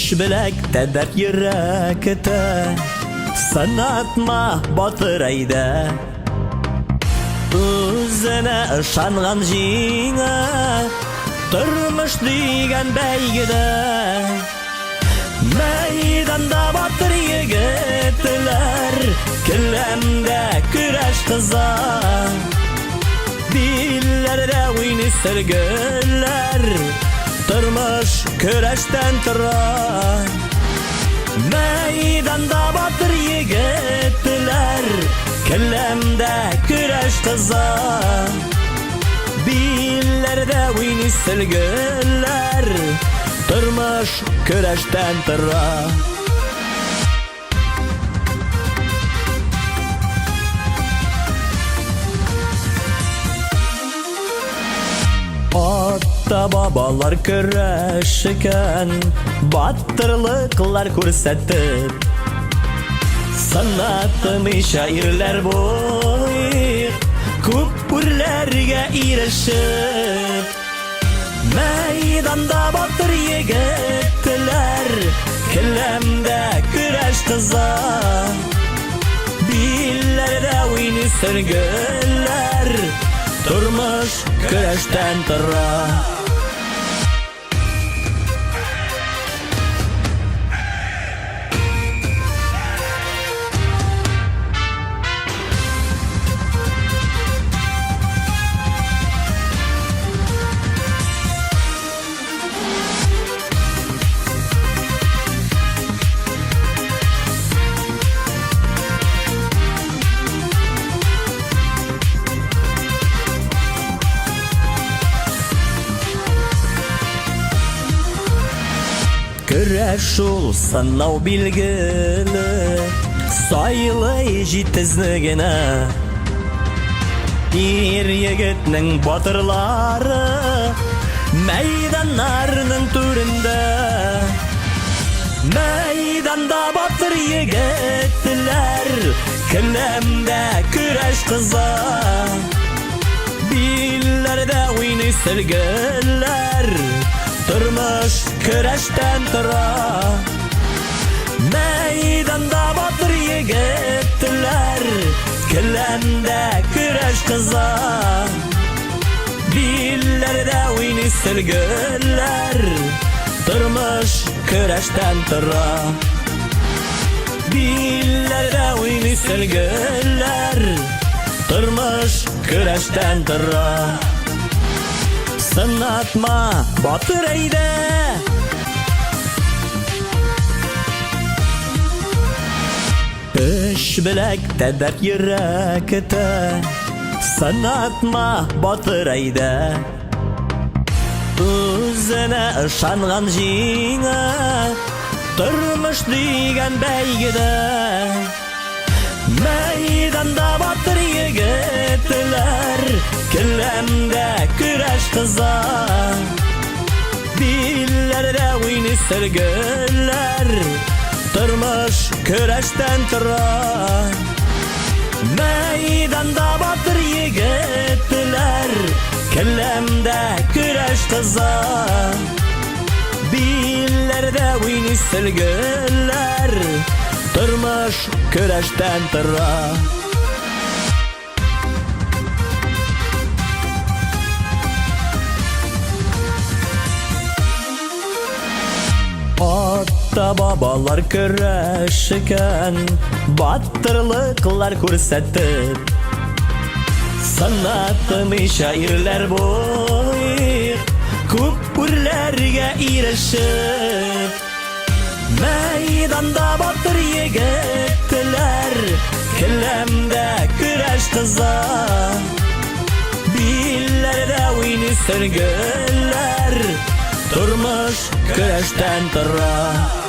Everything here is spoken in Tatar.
Өч беләктә дәрт йөрәктә, Сынатма, батыр әйдә. Үзенә ышанган җиңә, Тормыш дигән бәйгедә. Мәйданда батыр егетләр, Келәмдә көрәш кыза. Билләрдә уйный сөлгеләр, Тормыш көрәштән тора. Мәйданда батыр егетләр, Келәмдә көрәш кыза. Билләрдә уйный сөлгеләр, Тормыш көрәштән тора. Ата бабалар көрәшкән, батырлыклар күрсәтеп, Сынатмыйча ирләр булыйк, күп үрләргә ирешеп. Мәйданда батыр егетләр, келәмдә көрәш кыза. Билләрдә уйный сөлгеләр, тормыш көрәштән тора. Көрәш ул сынау билгеле, Сайлый җитезне генә. Ир егетнең батырлары Мәйданнарның түрендә. Мәйданда батыр егетләр, Келәмдә көрәш кыза. Билләрдә уйный сөлгеләр, Тормыш көрәштән тора. Мәйданда батыр егетләр, Келәмдә көрәш кыза. Билләрдә уйный сөлгеләр, Тормыш көрәштән тора. Билләрдә уйный сөлгеләр, Тормыш көрәштән тора. Сынатма, батыр әйдә! Өч беләктә дәрт йөрәктә, Сынатма, батыр әйдә. Үзенә ышанган җиңә, Тормыш дигән бәйгедә. Мәйданда батыр егетләр, Келәмдә көрәш кыза. Билләрдә уйный сөлгеләр, Тормыш көрәштән тора. Мәйданда батыр егетләр, Келәмдә көрәш кыза. Билләрдә уйный сөлгеләр, Тормыш көрәштән тора. Ата бабалар көрәшкән, батырлыклар күрсәтеп, Сынатмыйча ирләр булыйк, күп үрләргә ирешеп. Мәйданда батыр егетләр, Келәмдә көрәш кыза. Билләрдә уйный сөлгеләр, Тормыш көрәштән тора.